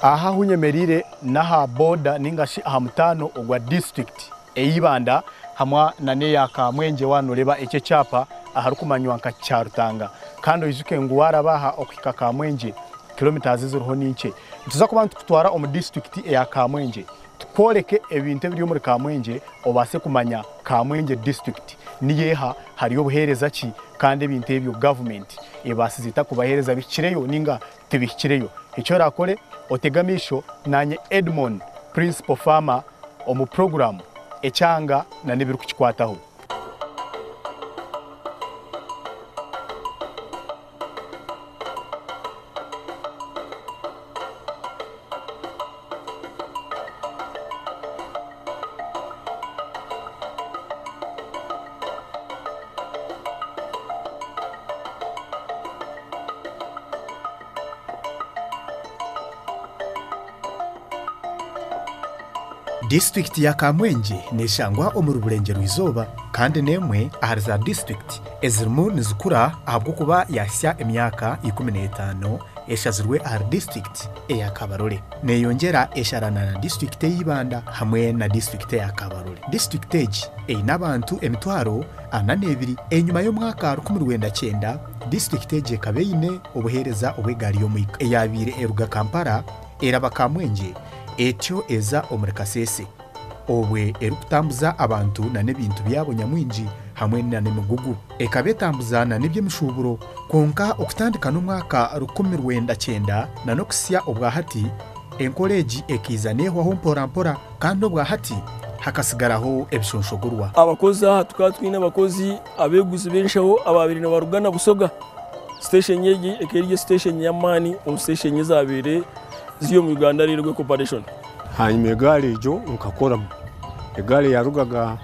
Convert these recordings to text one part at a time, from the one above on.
Aha ahu nyemereire n'aha boda ninga shi aha mutaano ogwa disiturikiti eya Ibanda hamwe nana eya Kamwengye waaba noreeba eki ekyapa aharikumanywa nka Kyarutanga kandi oijuke ngu waaraba aha okuhika Kamwengye kilometres eziriho ni nkye. Nituza kuba nitukutwara omu disiturikiti eya Kamwengye tukworeke ebintu ebiri omuri Kamwengye obaase kumanya Kamwengye disiturikiti niyo eha, hariyo obuheereza ki kandi ebintu ebyo gavumenti ebaasize eta kubaheereza bihikireyo ninga tibihikireyo. Eki oraakore, otege amaisho naanye Edmon, Principal Farmer omu puroguraamu Ekyanga na n'ebirikukikwataho. Disiturikiti ya Kamwengye neshangwa omuri Burengyerwa-izooba kandi n'emwe ahari za disiturikiti ezirimu nizikura ahabw'okuba yahitsya emyaka 15 eshazirwe ahari disiturikiti eya Kabarole. Neyongyera esharana na disiturikiti eya Ibanda hamwe na disiturikiti eya Kabarole. Disiturikiti egi eine abantu 42,000. Enyima y'omwaka 1900, disiturikiti egi ekaba eine obuheereza obw'egaari y'omwika eyaabaire eruga Kampala eraba Kamwengye etyo eza omuri Kasese obwe erikutambuza abantu na n'ebintu byabo nyamwingi hamwe na n'emigugu. Ekaba etambuza na n'eby'emishuuburo kwonka okutandika n'omwaka 1900 na n'okuhitsya obwahati enkora egi ekaiza neehwaho mpora mpora kandi obwahati hakasigaraho ebishonshogorwa. Abakozi aha tukaba twine abakozi abeeguzi b'enshaho abaabaire nibaruga na Busoga. Siteesheni egi ekaba eri siteesheni y'amaani omu siteesheni ezaabaire ziri omu Uganda Railway Corporation. Hanyuma egaari egyo nkakoramu. Egaari yarugaga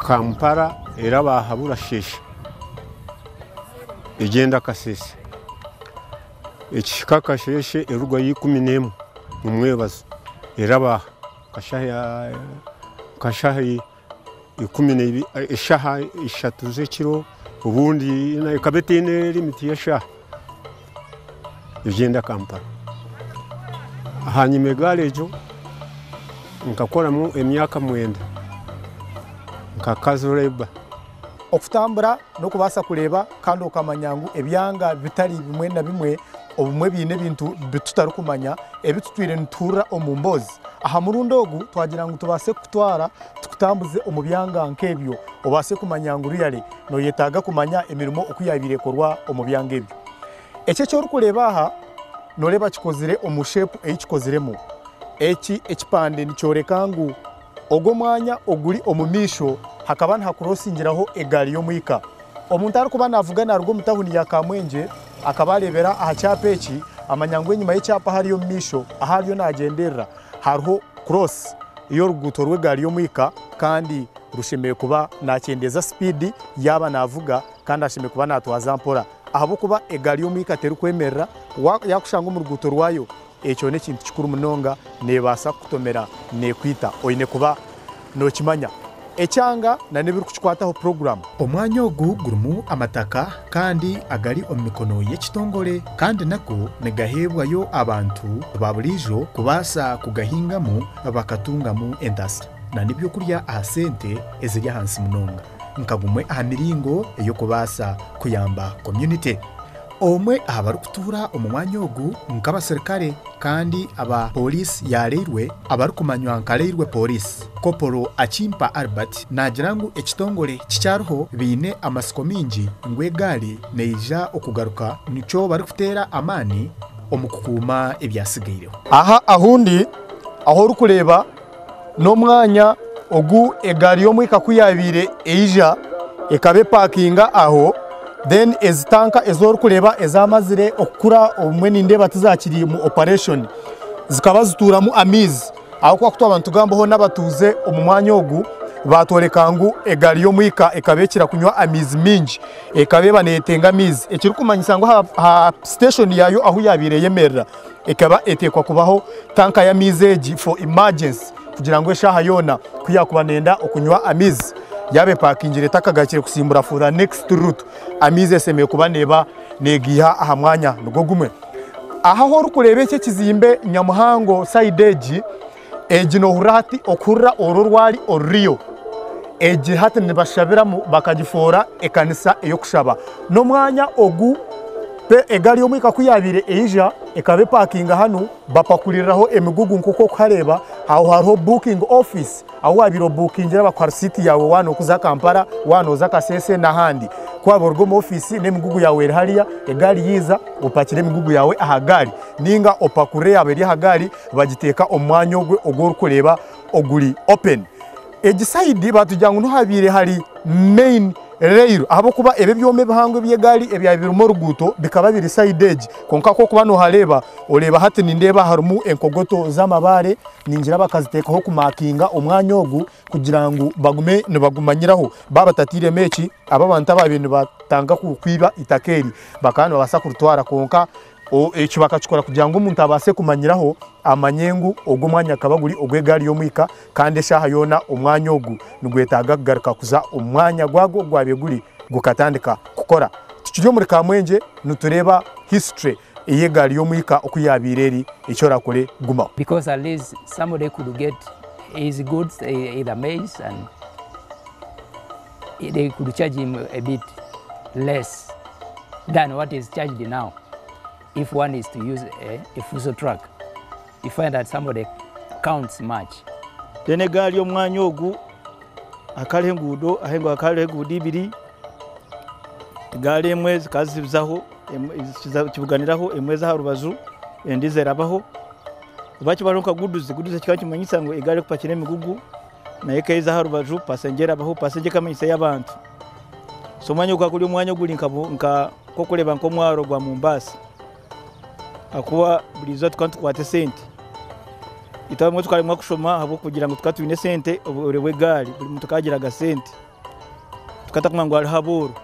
Kampala eraba aha Burasheeshe egyenda Kasese. Ekihika Kasheeshe erugayo 11 omu mwebazo eraba aha nka shaaha eshaaha ishatu z'ekiro obundi ekaba etaine limiti y'eshaaha egyenda Kampala. Ahanyima egaari egyo nkakoramu emyaka mwenda nka casual labour. Okutambura n'okubaasa kureeba kandi okamanya ngu ebyanga bitari bimwe na bimwe obumwe biine ebintu bi tutarikumanya ebi tutwire nituhurira omu mboozi. Aha murundi ogu twagira ngu tubaase kukutwara tukutambuze omu byanga nk'ebyo obaase kumanya ngu really noyetaaga kumanya emirimo oku yaabaire ekorwa omu byanga ebyo. Eki eki orikureeba aha nooreeba kikozire omu shape ei kikoziremu. Eki ekipande nikyoreka ngu Ogwo omwanya oguri omu maisho hakaba nihakurosingiraho egaari y'omwika. Omuntu arikuba naavuga naaruga omu tauni ya Kamwengye akaba areebera aha kyapa eki amanya ngu enyima y'ekyapa hariya omu maisho ahu ariyo naagyenderera hariho cross y'oruguuto rw'egaari y'omwika kandi rushemereire kuba naakyendeeza sipiidi yaaba naavuga kandi ashemereire kuba naatwaza mpora ahabw'okuba egaari y'omwika terikwemerera yaakushanga omu ruguuto rwayo. Ekyo n'ekintu kikuru munonga, neebaasa kukutomera neekwita. Oine kuba nookimanya. Ekyanga na n'ebirikukikwataho puroguraamu. Omwanya ogu gurimu amataka kandi agari omu mikono y'ekitongore kandi nago nigaheebwayo abantu ba buriijo kubaasa kugahingamu bakatungamu entasya na n'ebyokurya aha sente eziri ahansi munonga nka gumwe aha miringo ey'okubaasa kuyamba community. Omwe aha barikutuura omu mwanya ogu nk'abaserukare kandi aba Pooriisi ya Railway abarikumanywa nka Railway Police, Koporo Akimpa Albert naagira ngu ekitongore kikyariho baine amatsiko maingi ngu egaari neija okugaruka nikyo barikuteera amaani omu kukuuma ebyatsigaireho. Aha ahundi ahu orikureeba N'omwanya ogu egaari y'omwika ku yaabaire eija ekaba epakinga aho, then ezi tanka ezi orikureeba ezaamazire okukura obumwe nindeeba tizaakiri mu operation zikaba zituuramu amaizi ahabw'okuba ku twaba nitugambaho n'abatuuze omu mwanya ogu baatworeka ngu egaari y'omwika ekaba ekira kunywa amaizi maingi, ekaba eba neeyetenga amaizi ekirikumanyisa ngu aha station yaayo ahu yaabaire eyemerera. Ekaba eteekwa kubaho tanka y'amaizi egi for emergency kugira ngu eshaaha yoona ku yaakuba neenda okunywa amaizi yaaba epakingire etakagarukire kusimbura for the next route, amaizi eshemereire kuba neeba neegaiha aha mwanya nigwo gumwe. Aha ahu orikureeba eki ekizimbe nyamuhango sayidi egi, egi noohurira hati okuhurira oru orwari oruriyo. Egi hati nibashabiramu bakagifoora ekanisa ey'okushaba. N'omwanya ogu egaari y'omwika ku yaabaire eija ekaba epakinga hanu bapakuriraho emigugu nk'oku orikuhareeba. Aho hariho booking office ahu waabaire obukingira bakuha risiiti yaawe waaba nooza Kampala, waaba nooza Kasese n'ahandi. Ku waabaire oruga omu ofiisi n'emigugu yaawe eri hariya, egaari yaija opakira emigugu yaawe aha gaari nainga opakurura eyaaba eri aha gaari bagiteeka omu mwanya ogwo ogu orikureeba oguri open. Egi sayidi baatugira ngu niho habaire hari main rail ahabw'okuba ebi ebyoma ebihango eby'egaari ebyabaire birimu oruguuto bikaba biri sayidi egi. Kwonka ku orikuba noohareeba, oreeba hati nindeeba harimu enkogoto z'amabaare ningira bakaziteekaho kumakinga omwanya ogu kugira ngu bagume nibagumanyiraho. Baaba batatairemu eki, aba abantu abaabaire nibatandika kwiba eitaka eri bakaba nibabaasa kuritwara kwonka Eki bakakikora kugira ngu omuntu abaase kumanyiraho amanye ngu ogu omwanya gukaba guri ogw'egaari y'omwika kandi eshaaha yoona omwanya ogu nigwetaaga kugaruka kuza omu mwanya gwagwo ogu gwabaire guri gukatandika kukora. Tukiri omuri Kamwengye nitureeba history ey'egaari y'omwika oku yaabaire eri, eki orakore gumaho. Because at least somebody could get his goods either maize and they could charge him a bit less than what is charged now. If one is to use a, a fuso truck, you find that somebody counts much. Then egaari omwanya ogu hakaba hariho enguudo hakaba hariho enguudo ibiri, egaari emwe zikaba zizaho zikibuganiraho emwe eza aha rubaju endiijo erabaho. Oba hariho nka guduzi, guduzi kikaba nikimanyisa ngu egaari erikupakira emigugu nayo ekaba eza aha rubaju pasenja erabaho, pasenja ekamanyisa ey'abantu. So omwanya ogu gukaba guri omwanya oguri nk'okureeba nk'omwaro gwa Mombasa ahakuba buri izooba tukaba nitukwata esente. Itwe abamwe tukaremwa kushoma ahabw'okugira ngu tukaba twine esente obwire bw'egaari buri muntu akaba agiraga sente. Tukaba tutakumanya ngu hariho abooro,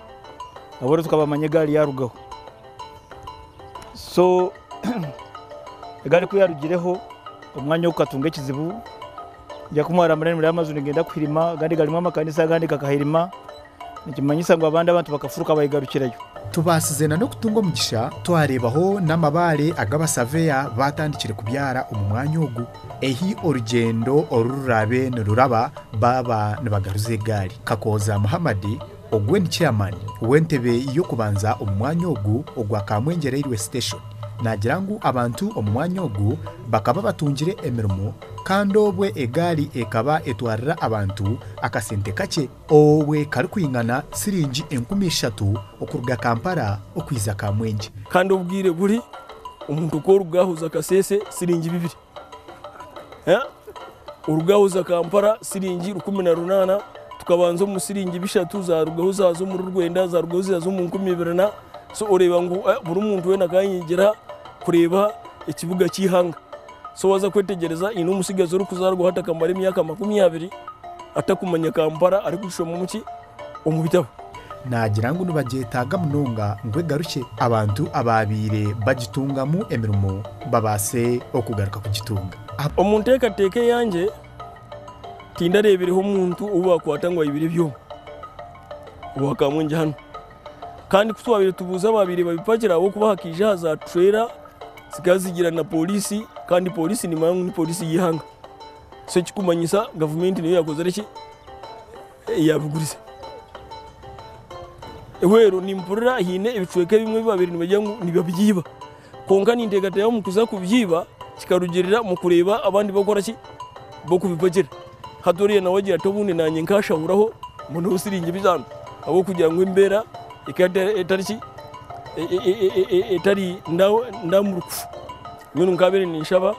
abooro tukabamanya egaari yaarugaho. So egaari ku yaarugireho omwanya ogu gukatunga ekizibu. Nyakumwara nimureeba amaju nigenda kuhirima agandi garimu amakanisa agandi gakahirima nikimanyisa ngu abandi abantu bakafuruka bayegarukirayo. Tubaasize na n'okutunga omugisha twareebaho n'amabaare agu abasaveya baatandikire kubyara omu mwanya ogu ahi orugyendo oru ruraabe niruraba baaba nibagaruza egaari. Kakooza Muhammad, ogwe ni chairman w'entebe y'okubanza omu mwanya ogu ogwa Kamwengye Railway Station, naagira ngu abantu omu mwanya ogu bakaba batungire emirimo Kandi obwe egaari ekaba etwarira abantu akasente kakye obwe karikwingana siringi 3000 okuruga Kampala okwiza Kamwengye. Kandi obwire buri omuntu ku oruga ahuza Kasese siringi bibiri, oruga ahuza Kampala siringi 1800, tukabanza omu siringi bishatu zarugaho zaza omuri rwenda zarugaho zaza omu nkumi ibiri na, so oreeba ngu buri muntu weena akaba yayegyera kureeba ekibuga ky'eihanga. So waaza kwetegyereza haine omutsigazi orikuzaarwa hati akamara emyaka 20 atakumanya Kampala arikushoma omu ki? Omu bitabo. Naagira ngu nibagyetaaga munonga ngu egarukye abantu abaabaire bagitungamu emirimo babaase okugaruka kugitunga. Omu nteekateeka eyangye, tindareebireho omuntu ou baakwata ngu aibire ebyoma owa Kamwengye hanu. Kandi ku twabaire tubuuza abaabaire babipakira ahabw'okuba hakaija aha za tureera zikaba zigira na pooriisi kandi pooriisi nimanya ngu ni pooriisi y'eihanga. So ekikumanyisa gavumenti niyo yaakozire ki? Yaabigurize. Ehweru nimpurira haine ebicweka ebimwe ebi baabaire nibagira ngu nibabyiba kwonka ninteekateeka omu kuza kubyiba kikarugiirira omu kureeba abandi barikukora ki? Barikubipakyira. Hati oriya nawe agira ati obundi naanye nkashahuraho mboneho siringi bitaano ahabw'okugira ngu embeera ekaba etari ki? Etari ndamurukufu. Mbwenu nkabaire ninshaba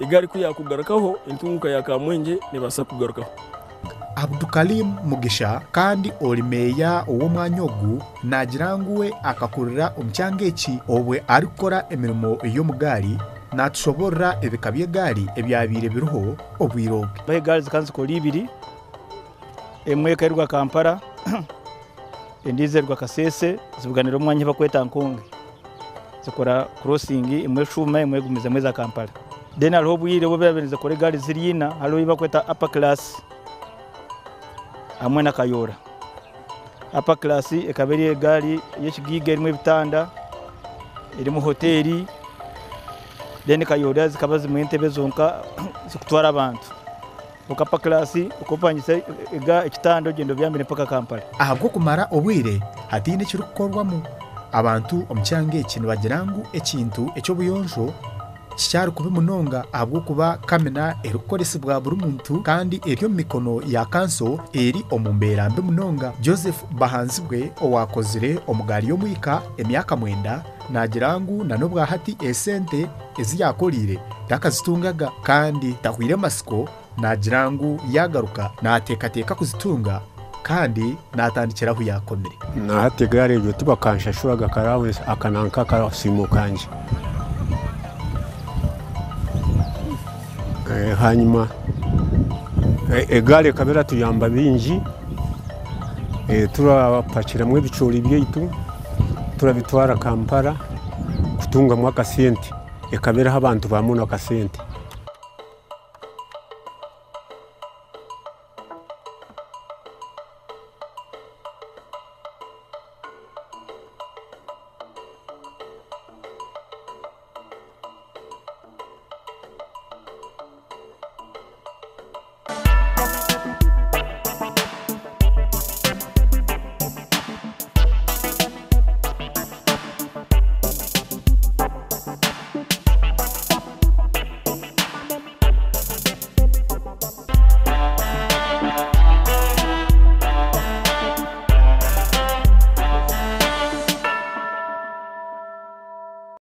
egaari ku yaakugarukaho entunguka ya Kamwengye neebaasa kugarukaho. Abdukalim Mugisha kandi ori meeya ow'omwanya ogu naagira ngu we akakurira omu kyanga eki obwe arikukora emirimo y'omugaari Naatushoboorora ebika by'egaari ebyabaire biriho obwire obwe. Aho egaari zikaba nizikora ibiri, emwe ekaba eruga Kampala endiijo eruga Kasese zibuganira omu mwanya ahu barikweta Nkonge zikora crossing emwe eshuuma emwe egumizamu eza Kampala. Then hariho obwire obu baabaire nizikora egaari ziri ina, hariho ei barikweta upper class hamwe na Kayoora. Upper class ekaba eri egaari y'ekigaiga erimu ebitanda, erimu hoteeri. Then Kayihura zikaba zirimu entebe zonka zikutwara abantu. Okapa class okopangisa ekitanda ogyenda obyamire mpaka Kampala. Ahabw'okumara obwire hataine ekirikukorwamu, abantu omu kyanga eki nibagira ngu ekintu eky'obuyonjo kikyari kubi munonga ahabw'okuba kamina erikukoresibwa buri muntu kandi eri omu mikono ya kanso eri omu mbeera mbi munonga. Joseph Bahanzibwe owaakozire omu gaari y'omwika emyaka mwenda naagira ngu na n'obwahati esente ezi yaakoreire takazitungaga kandi tahwire matsiko. Naagira ngu yaagaruka naateekateeka kuzitunga kandi naatandikira ahu yaakomire. Na hati egaari egyo tibakanshashuraga aka allowance aka nanka akasiimo kangye. Hanyima egaari ekaba eratuyamba bingi, turapakiramu ebicoori byaitu turabitwara Kampala kutungamu akasente, ekaba eraha abantu ba muno akasente.